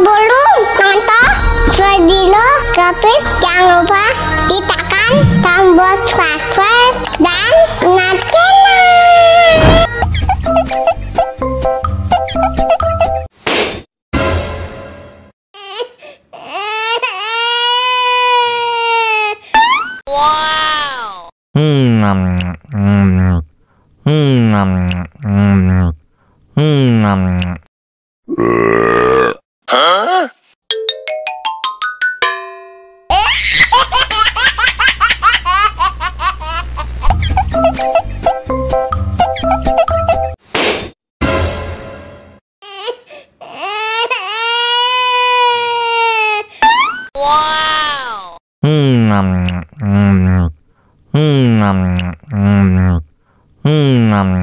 Sebelum nonton video Kepit, jangan lupa tekan tombol subscribe dan nyalakan. Wow. Huh? Wow.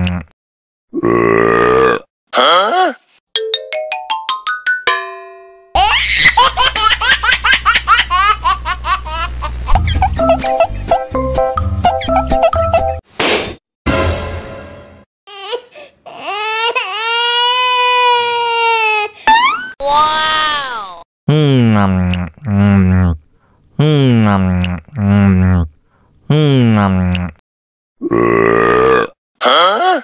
Huh? Wow. Huh?